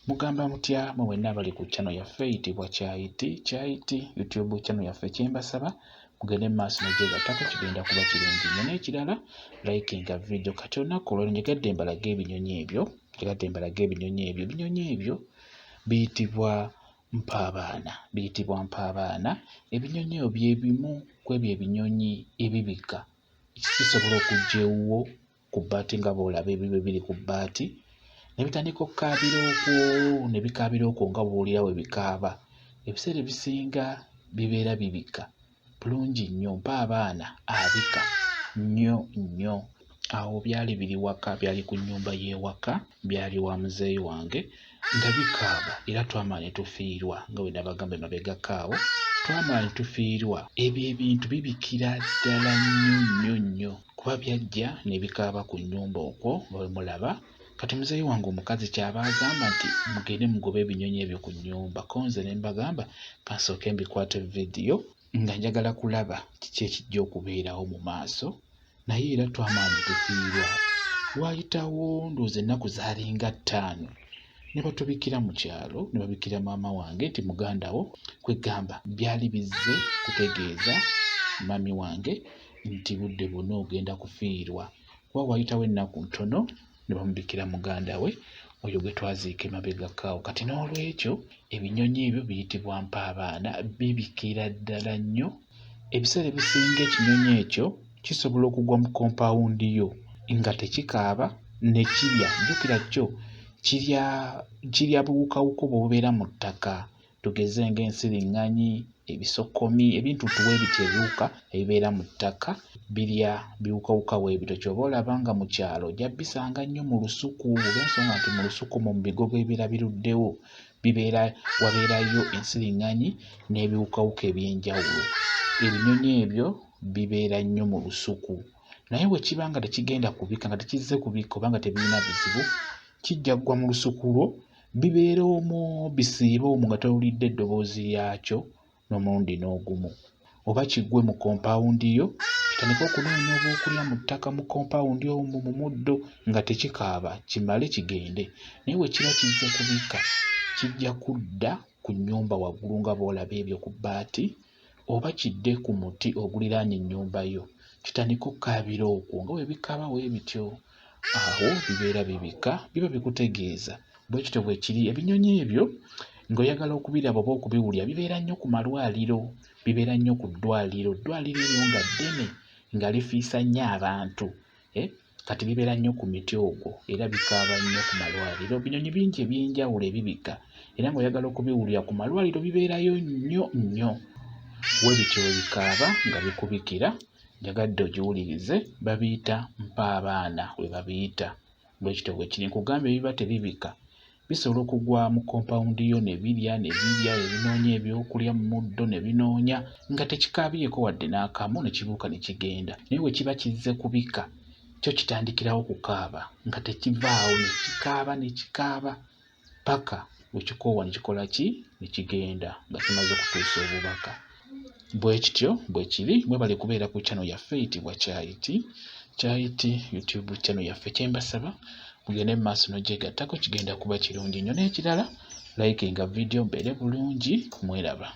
Mugamba mutya mwe mwenna abali ku channel yaffe eyitibwa Kyayiti Kyayiti YouTube channel yaffe kyembasaba mugende mu maaso nogyegattako kigenda kuba kirungi nnyo n'ekirala likinga video kati olunaku olwaleero njagadde mbalage ebinyonyi ebyo njagadde mbalage ebinyonyi ebyo ebinyonyi ebyo biyitibwa mpaabaana biyitibwa mpaabaana ebinyonyi ebyo bye bimu ku ebyo ebinyonyi ebibika kisobola okujja ewuwo ku bbaati nga bw'olaba ebibyo biri ku bbaati ne bitandika okukaabira okwo ne bikaabira okwo nga bw'owulira bwe bikaaba ebiseera ebisinga bibeera bibika bulungi nnyo mpa abaana abika nnyo nnyo awo byali biri waka byali ku nnyumba y'ewaka byali wa muzeeyi wange nga bikaaba era twamala ne tufiirwa nga bwe nabagamba emabegako awo twamala ne tufiirwa ebyo ebintu bibikira ddala nnyo nnyo nnyo kuba byajja ne bikaaba ku nnyumba okwo nga bwe mulaba kati muzeeyi wange omukazi kyaba agamba nti mugende mugobe ebinyonyi ebyo ku nnyumba ko nze ne mbagamba kansooke mbikwate vidiyo nga njagala kulaba kiki ekijja okubeerawo mu maaso naye era twamala ne tufiirwa waayitawo ndowooza ennaku zaalinga ttaano ne batubikira mu kyalo ne babikira maama wange nti muganda wo kwegamba byali bizze kutegeeza mami wange nti budde buno ogenda kufiirwa kuba waayitawo ennaku ntono ne bamubikira muganda we oyo gwe twaziika emabegako awo kati n'olwekyo ebinyonyi ebyo biyitibwa mpaabaana bibikira ddala nnyo ebiseera ebisinga ekinyonyi ekyo kisobola okugwa mu kompaawundi yo nga tekikaaba ne kirya jjukira kyo kirya kirya buwukawuka obwo obubeera mu ttaka tugeze ng'ensiriŋŋanyi, ebisokomi, ebintuntu bwe bityo ebiwuka ebibeera mu ttaka birya biwukawuka bwe bityo. Ky'oba olaba nga mu kyalo ojja bisanga nnyo mu lusuku olw'ensonga nti mu lusuku mu bigogo ebibeera biruddewo bibeera wabeerayo ensiriŋŋanyi n'ebiwukawuka eby'enjawulo. Ebinyonyi ebyo bibeera nnyo mu lusuku naye bwe kiba nga tekigenda kubika nga tekizze kubika oba nga tebirina buzibu kijja kugwa mu lusuku lwo bibeera omwo bisiibe omwo nga towulidde eddoboozi lyakyo n'omulundi n'ogumu oba kigwe mu kompaawundi yo kitandike okunoonya obwokulya mu ttaka mu kompaawundi omwo mu muddo nga tekikaaba kimale kigende naye bwe kiba kizze kubika kijja kudda ku nnyumba waggulu nga bw'olaba ebyo ku bbaati oba kidde ku muti oguliraanye ennyumba yo kitandike okukaabira okwo nga bwe bikaaba bwe bityo awo bibeera bibika biba bikutegeeza bwe kityo bwe kiri ebinyonyi ebyo ng'oyagala okubiraba oba okubiwulira bibeera nnyo ku malwaliro bibeera nnyo ku ddwaliro ddwaliro eryo nga ddene nga lifiisa nnyo abantu eh? Kati bibeera nnyo ku miti ogwo era bikaaba nnyo ku malwaliro. Binyonyi bingi eby'enjawulo ebibika era ng'oyagala okubiwulira ku malwaliro bibeerayo nnyo nnyo. We bityo bwe bikaaba nga bikubikira. Njagadde ogiwulirize babiyita mpaabaana bwe babiyita. Bwe kityo bwe kiri. Nkugambye biba tebibika bisobola okugwa mu kompawundi yo ne birya ne birya ne binoonya ebyokulya mu muddo ne binoonya nga tekikaabyeko wadde n'akamu ne kibuuka ne kigenda naye bwe kiba kizze kubika kyo kitandikirawo kukaaba nga tekivaawo ne kikaaba ne kikaaba paka bwe kikoowa ne kikola ki ne kigenda nga kimaze okutuusa obubaka. Bwe kityo bwe kiri mwebale kubeera ku channel yaffe eyitibwa Kyayiti Kyayiti YouTube channel yaffe kyembasaba mugende mu maaso n'ogyegattako kigenda kuba kirungi nnyo n'ekirala likinga video mbeere bulungi mweraba.